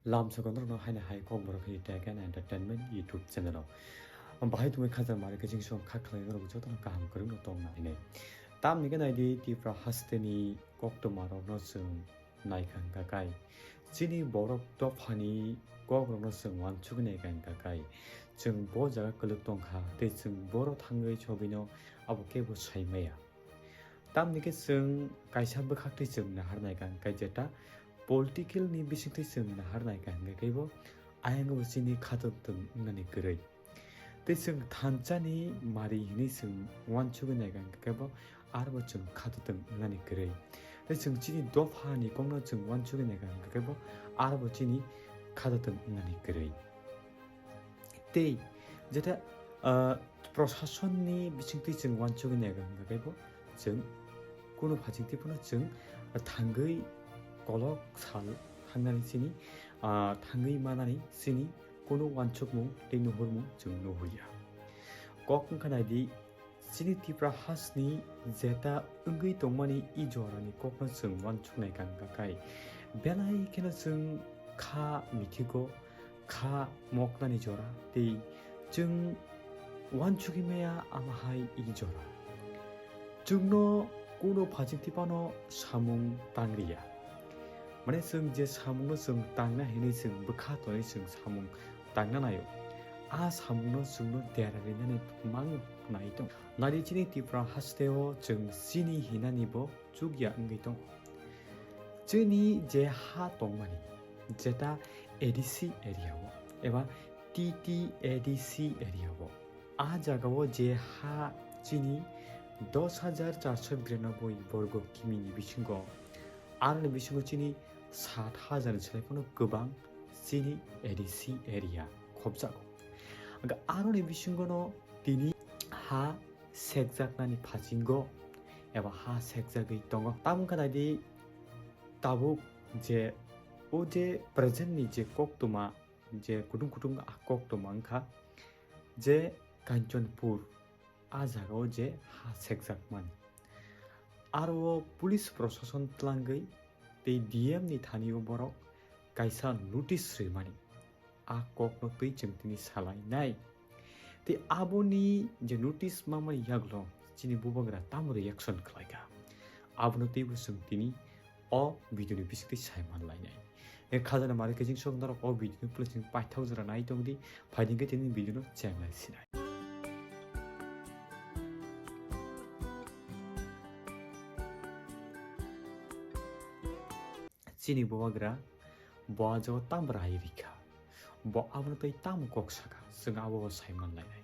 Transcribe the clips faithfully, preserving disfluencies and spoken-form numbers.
Lamsogo norokno haino hai Kokborok hwnwi tei khe Entertainment YouTube channel o. Bahai tongwi khajak mari khe chwng song kha khlai norok jotono kaham kwrwngno tongna hinwi. Tamni khe naidi Tipra hasteni koktwmarokno chwng naikha hwnkha kai. Chini borok dophani kokrokno chwng uansugwi naikha hwnkha kai. Chwng bo jaga kwlwk tongkha tei chwng boro thangwi chobino abo kebo saimaya. Tamni khe chwng kaisa bwkhaktwi chwng nahar naikha hwnkhe jeta political ni bisingtwi chwng nahar naikha hwnkhe khe bo ayang bo chini khatotwng wngnani kwrwi. Tei chwng thansa ni mari hinwi chwng uansugwi naikha hwnkhe khe bo arbo chwng khatotwng wngnani kwrwi. Tei chwng chini dopha ni kokno chwng uansugwi naikha hwnkhe khe bo arbo chini khatotwng wngnani kwrwi. Tei jeta, ah, prosasonni bisingtwi chwng uansugwi naikha hwnkha khe bo chwng kunu phachingtwi phano chwng thangwi kolok sal hangnani chini, ah, thangwi manani chini kunu uansukmung tei nuhurmung chwng nuhurya. Kok wngkha naidi, chini Tipra hasteni jeta wngwi tongmani i jorani kokno chwng uansuknai kangkha kai. Belai kheno chwng kha mithigo, kha moknani jora tei chwng uansugwi maya ama hai i jora. Chwngno kunu phachingtwi phano samung tangriya. Mane chwng je samungno chwng tangna hinwi chwng bwkha tonwi chwng samung tangna naio. A samungno chwngno dera rinani mang nai tong. Nari chini Tipra hasteo chwng chini hinani bo chukya wngwi tongo. Chini je ha tongmani, jeta A D C area o eba T T A D C area o, a jagao je ha chini dos hajar charso biranoboi borgo kimini bisingo, aroni bisingo chini sat hajar ni selai phano kwbang chini A D C area khopjago. Hwnkhe aroni bisingono tini ha sekjaknani phasingo eba ha sekjagwi tongo. Tamo wngkha naidi tabuk je o je present ni je koktwma, je kutung kutung a koktwma wngkha je Kanchanpur, a jagao je ha sekjakmani. Aro o police prosason tlangwi tei D M ni thani o borok kaisa notice rwmani. A kokno twi chwng tini salainai. Tei aboni je notice mamani yagulo chini bubagra tamo reaction khlaikha, abono twibo chwng tini o video ni bisingtwi sai manlainai. E khajana mari khe chwng sok norok o video ni plasing paithak jora nai tongdi, phaidi khe tini video no chenglai sinai. Chini bubagra bo a jago tamo rai rikha, bo abono tei tamo kok sakha, chwng abo sai manlainai.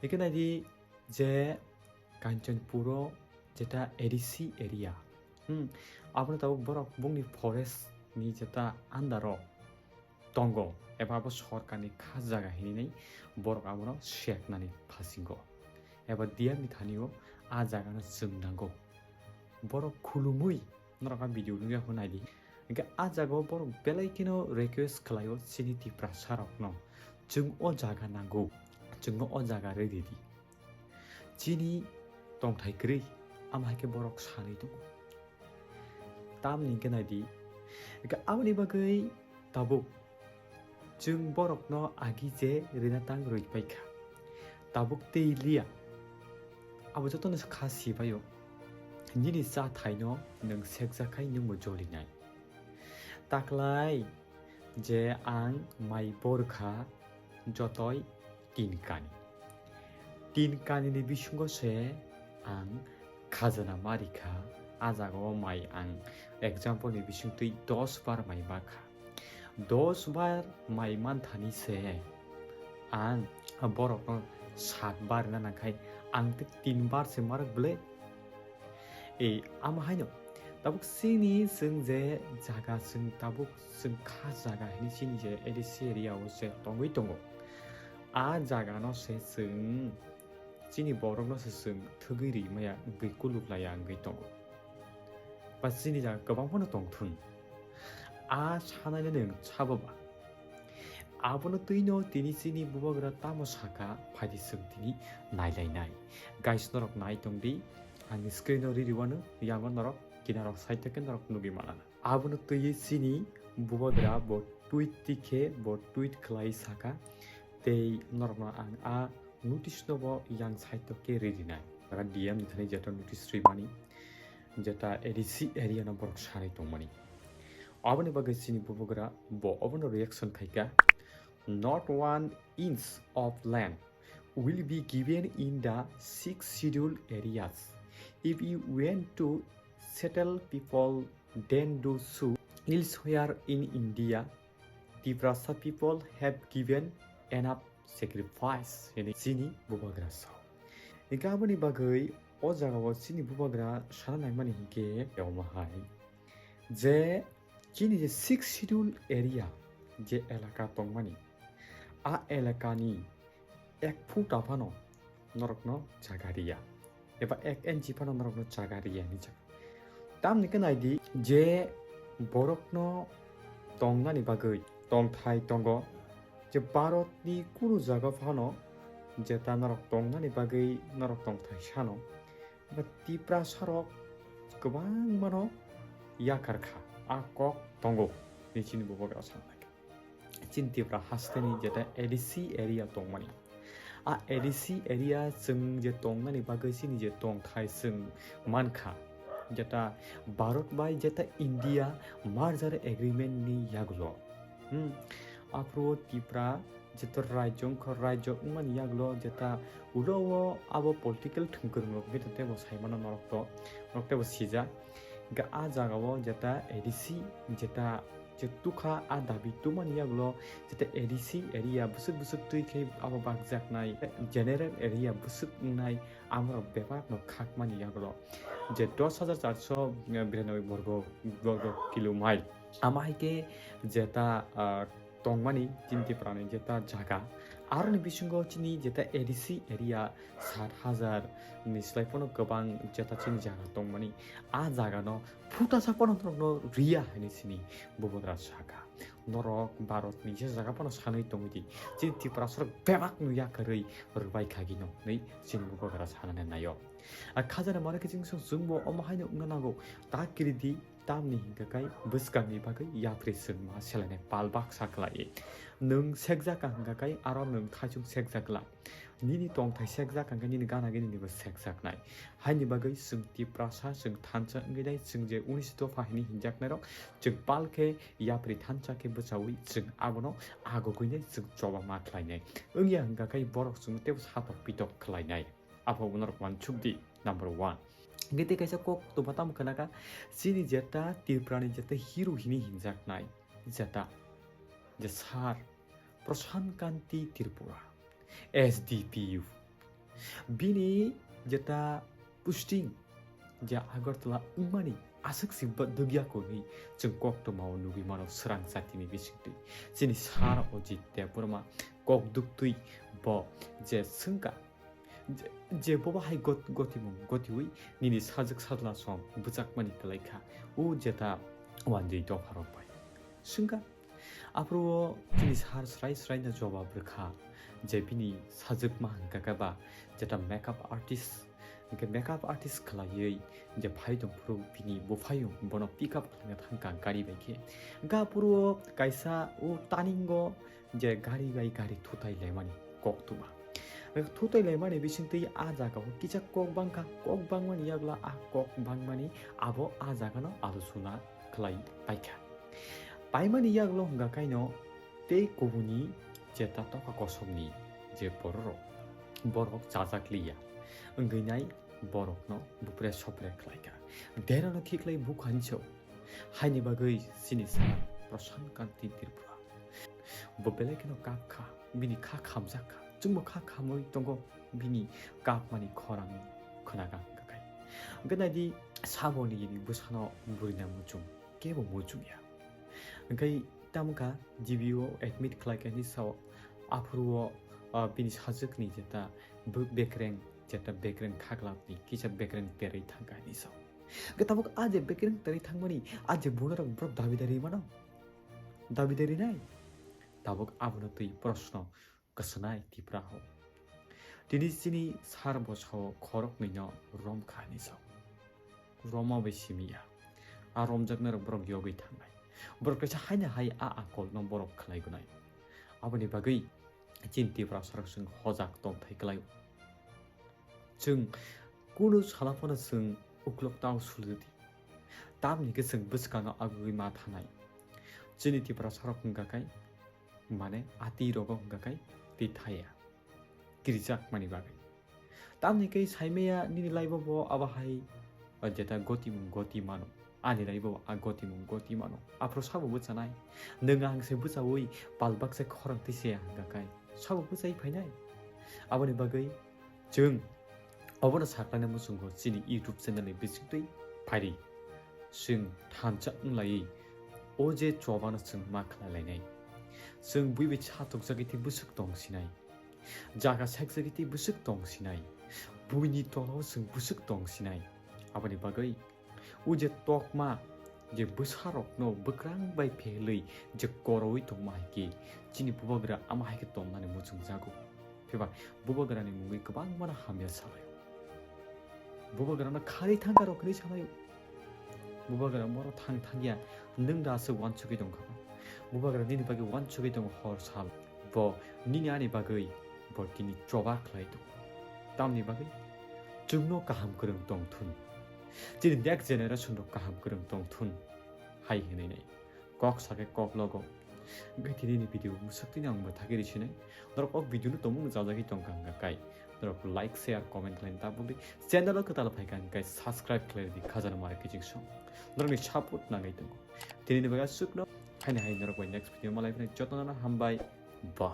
Hwnkhe naidi je Kanchanpuro jeta A D C area, hmm, abono tabuk borok bongni forest ni jeta under o tongo, eba abo sorkarni kha jaga hinwi borok abono seknani phasingo eba D M ni thani o a jagano chwng nango. Borok khulumui norok a video nugya kho naidi. Hwnkhe a jagao borok belai kheno request khlaio chini Tiprasa rokno, chwng o jaga nango, chwngno o jaga rwi ridi. Chini tongthai kwrwi, ama hai khe borok sanwi tongo. Tamni hwnkhe naidi, hwnkhe aboni bagwi tabuk chwng borokno agi je rina tang rwi paikha, tabuk tei liya. Abo jotono kha sibaio, nini chathaino nwng sekjakhai nwngbo jolinai. Taklai je ang mai borkha jotoi tin kani. Tin kanini bisingo se ang khajana ma rikha, a jagao mai ang example ni bisingtwi dos bar mai makha. Dos bar mai manthani se ang borokno sat bar rina nangkhai ang tei tin bar se marok bwle. E, amo haino tabuk chini chwng je jaga chwng tabuk chwng kha jaga hinwi chini je A D C area o se tongwi tongo. A jaga no se chwng chini borok no se chwng thwgwi ri maya wngwi kuluk laya wngwi tongo. Ba chini jaga kwbang phano tongthun. A sanai no nwng sabo ba. Abono twino tini chini bubagra tamo saka, phaidi chwng tini nailainai. Guys, norok nai tongdi, ani screen o riri wano, yango norok, kinarok side o khe norok nugwi manana. Abono twiwi chini bubagra bo tweet tikhe bo tweet khlai saka, tei norokno ang a notice no bo yang side o khe ri rinai. Ora D M ni thani jeta notice rimani, jeta A D C area no borok sanai tongmani. Aboni bagwi chini bubagra bo obono reaction khaika, "Not one inch of land will be given in the six schedule areas. If you want to settle people, then do so. Elsewhere in India, Tiprasa people have given enough sacrifice," hini chini bubagra sao. Hingke aboni bagwi o jagao chini bubagra sana naimani hinkhe omo hai je chini je six schedule area je elaka tongmani, a elakani ek phuta phano norokno jaga riya, eba ek inchi phano norokno jaga riya hinwi sa. Tamni khe naidi je borokno tongnani bagwi tongthai tongo, je Bharatni kunu jaga phano jeta norok tongnani bagwi norok tongthai sano, eba Tiprasarok kwbangmano yakar kha, a kok tongo, hinwi chini bubagra sanai kha. Chini Tipra hasteni jeta A D C area tongmani. A A D C area chwng je tongnani bagwi chini je tongthai chwng mankha, jeta Bharat bai jeta India merger agreement ni yagulo. Hmm. Aphuru Tipra jeta rajyo wngkha, rajyo wngmani yagulo jeta ulo o abo political thwngkwrwng rok bete tebo saimano norok to, norok tebo sijak. Ga a jagao jeta A D C jeta je tukha a dabi tumani yagulo jeta A D C area bwswk bwswk twi khe abo bakjaknai, general area bwswk wngnai amorok bebakno khakmani yagulo je dos hajar charso biranoi borgo, borgo kilo mile. Ama hai khe jeta, ah, tongmani chini Tiprani jeta jaga, aroni bisingo chini jeta A D C area sat hajar ni slai phano kwbang jeta chini jaga tongmani, a jagano phutasa phano norokno riya hinwi chini bubagra saka. Norok Bharatni je jaga phano sanwi tongwi di, chini Tiprasarok bebakno yakarwi rwbai khagino hinwi chini bubagra sanani naio. A khajana mano khe chwng song chwngbo omo haino wngna nango, ta kiridi, tamni hinkha khe bwskangni bagwi yapri chwngma selainai pal baksa khlai. Nwng sekjak ang hinkha khe aro nwng thaichung sekjak glak. Nini tongthai sekjak ang khe nini gana gini nibo sekjaknai. Haini bagwi chwng Tiprasa chwng thansa wngwi nai, chwng je unis dopha hinwi hinjaknairok chwng pal khe yapri thansa khe bwchaui chwng abono agogwinai chwng choba ma khlainai. Wngya hinkha khe borok chwngno teibo satok pitok khlainai. Aphuru norok uansuk di, number one. Hingke tei kaisa kok tongma tamo khnakha, chini jeta Tripurani jeta hero hini hinjaknai jeta, je Sir Prashant Kanti Tripura, S D P U. Bini jeta posting je Agartala wngmani aswk si ba-, dugya koi chwng koktwmao nugwi mano swrang jatini bisingtwi. Chini Sir Ajit Debbarma kok duktwi bo je swngkha, je, je bobo hai got-, gotimung gotiwi nini sajwk sajla song bwchakmani kwlaikha, o jeta uanjwi dopharok bai swngkha. Aphuru o chini Sir srai srai no jobab rwkha je bini sajwkma hwnkha khe ba jeta makeup artist, hwnkhe makeup artist khwlaiwi je phai tongphuru bini buphayung bono pick up khlaina thangkha gari bai khe. Hwnkhe aphuru o kaisa o turning o je gari bai gari thutai laimani koktwma. Thutai laimani bisingtwi a jaga o kisa kok bangkha, kok bangmani yakla a kok bangmani abo a jaga no alochona khlai paikha. Paimani yaklo hwnkha kaino tei kubuni jeta tokha kosomni je bororok, borok chajak liya wngwi nai borokno bupre sopre khlaikha. Derano khiklai bukhancho. Haini bagwi chini Sir Prashant Kanti Tripura. Bo belai kheno kap kha, bini kha khamjak kha. Chwngbo kha khamwi tongo, bini kapmani khorang khwnakha hwnkha khe. Hwnkhe naidi, saboni bwsano burina muchung, kebo muchungya. Hwnkhe tamokha G B O admit khlaikha hinwi sao, aphuru o, ah, bini sajwkni jeta bw-, bekreng, jeta bekreng khaklapni kisa bekreng terwi thangkha hinwi sao. Hwnkhe tabuk a je bekreng terwi thangmani, a je bunorok borok dabidari mano? Dabidari nai? Tabuk abono twi proshno kwswnai Tipra o. Tini chini Sir bo sao khoroknwino romkha hinwi sao. Roma bai simiya. A romjaknairok borok yogwi thangnai. Borok kaisa haino hai a akolno borok khlai gonai. Aboni bagwi chini Tiprasarok chwng hojak tongthai kwlaio. Chwng kunu sala phano chwng uklok tao suldi. Tamni khe chwng bwskango agugwi ma thanai. Chini Tiprasarok wngkha khe mane ati rogo wngkha khe tei thaya. Kirijakmani bagwi. Tamni khe saimaya nini laibo bo abo hai jeta gotimung goti mano. Ani laibo a gotimung goti mano. Aphuru sabo bwchanai. Nwng ang se bwchaui palbak se khorang twi se ang gakai. Sabo bwchai phainai. Aboni bagwi chwng obono saklana muchungo chini YouTube channel ni bisingtwi phaidi. Chwng thansa wnglaiwi o je chobano chwng ma khlai lainai. Chwng buibai cha tukjagwi tei bwswk tong sinai. Jaga sekjagwi tei bwswk tong sinai. Buini tolao chwng bwswk tong sinai. Aboni bagwi o je tokma je bwsarokno bwkrang bai phelwi je koroui tongma hai khe chini bubagra ama hai khe tongmani muchungjago. Phiba bubagrani mungwi kwbangmano hamya salaio. Bubagrano kharwi thangkarok hinwi salaio. Bubagra moro thang thangya, nwng da aswk uansugwi tongkha. Bubagra nini bagwi uansugwi tongo hor sal. Bo nini ani bagwi bo tini choba khlai tongo. Tamni bagwi chwngno kaham kwrwng tongthun. Chini next generation rok kaham kwrwng tongthun hai hinwi nai. Kok sakhe kok logo. Hwnkhe tini ni video mwswk tini ang mwthagwi risinai. Norok o video no tongmung chajagwi tongkha hwnkha kai. Norok like, share, comment khlaina tabukdi. Channel o kwtal phaikha hwnkhe subscribe khlaidi khajana mara kiching song. Norokni support nangwi tongo. Tini ni bagwi aswkno. Haino hai norok bai next video malai phai jotono hambai. Bye.